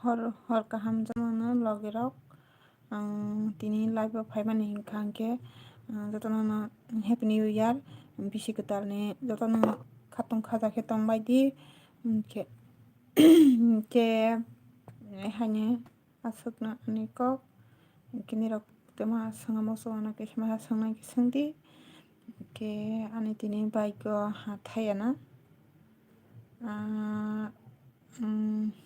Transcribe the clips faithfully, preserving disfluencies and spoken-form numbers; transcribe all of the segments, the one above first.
Hor, hor kaham jotono logi rok. Ang tini live o phaimani hinkha hinkhe, ang jotono no Happy New Year, bisi kwtal ni jotono khatung khaja khe tongbai di. Hinkhe, hinkhe haini aswkno ani kok, hinkhe nirok twma swngma swngma khe swngna khe swng di. Hinkhe ani tini bike o ha thai ya na. Ah, mm.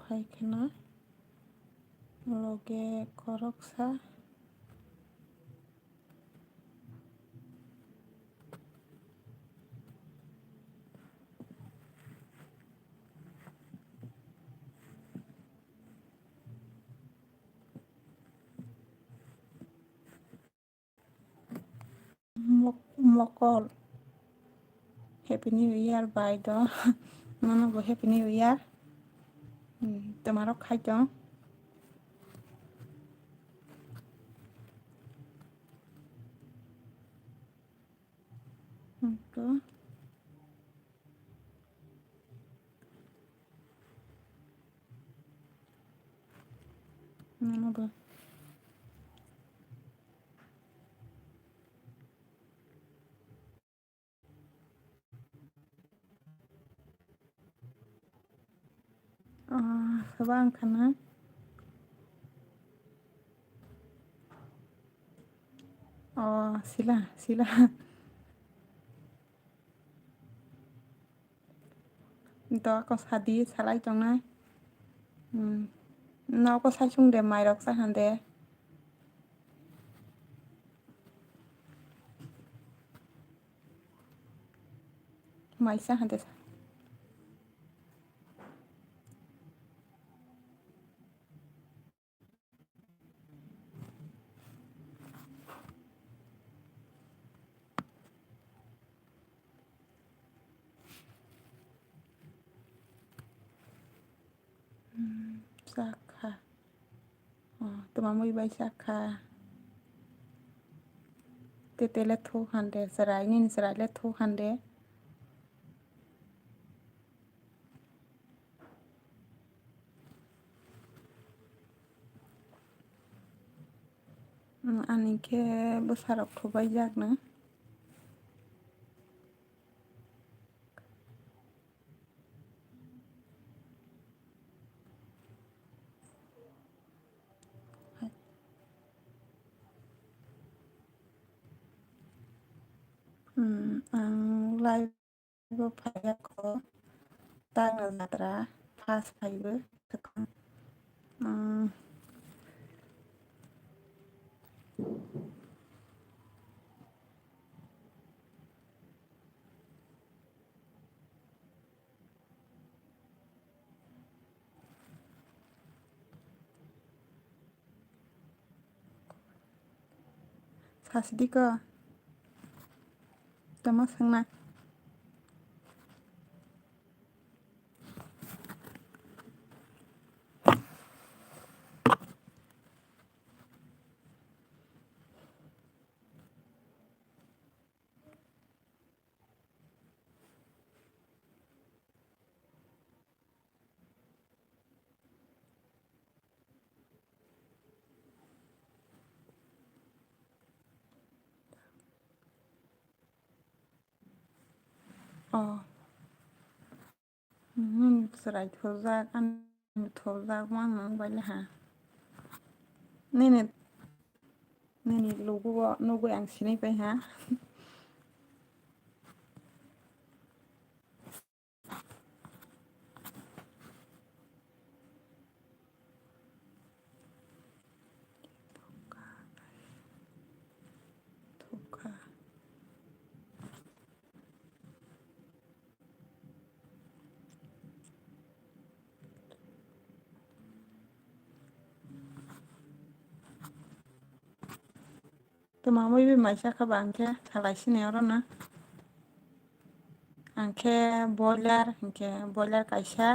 Phai kheno loge khoroksa. Mok-, mokol. Happy New Year bai do. Nono bo Happy New Year. Hmm, twmarok khai tong. Hmm, to. Nono bo. Ah, saba ang khana. Oh, sila, sila. Doa ko sadi salai tongnai. Hmm. Noko saisung de, mairok sa hande. Mai sa hande sa. Hmm, chakha. Oh, twma mui bai chakha. Tete le thuk hande, chwrai, nini chwrai le thuk hande. Hmm, ani khe bwsarok thubai jak na. Hmm, ang live o phaiya kho, tangna jatra, first phaibo, swkang. Hmm. Sasidi ko. Tama sangna. Oh. Hmm, chwrai thojak, ani thojak, ma nang bai le ha. Nini, nini logo o nugwi ang sinai pai ha. Twma mui bai maisa kha ba ang khe salai sini oro no. Ang khe boiler, hwnkhe boiler kaisa,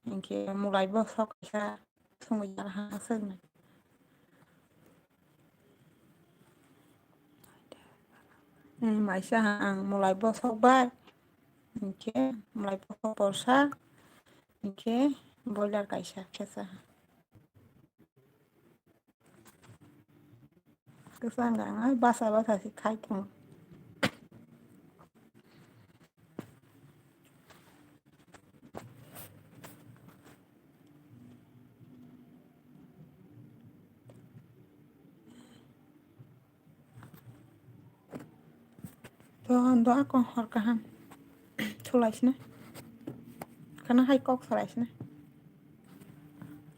hwnkhe mulai bosok kaisa songwi ya ha aswk no. Maisa ha ang mulai bosok bai, hwnkhe mulai bosok borsa, hwnkhe boiler kaisa khe sa ha. Kwchang gang ai basa basa se khai tongo. To, do ako hor kaham. Thulai sina. Khana hai kok salai sina.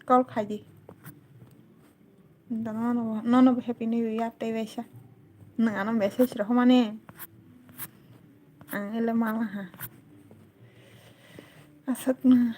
Call khai di. Nono bo, nono bo happy new year tei waisa. Nwng ano message rohormani. Ang ele mala ha. Aswk no.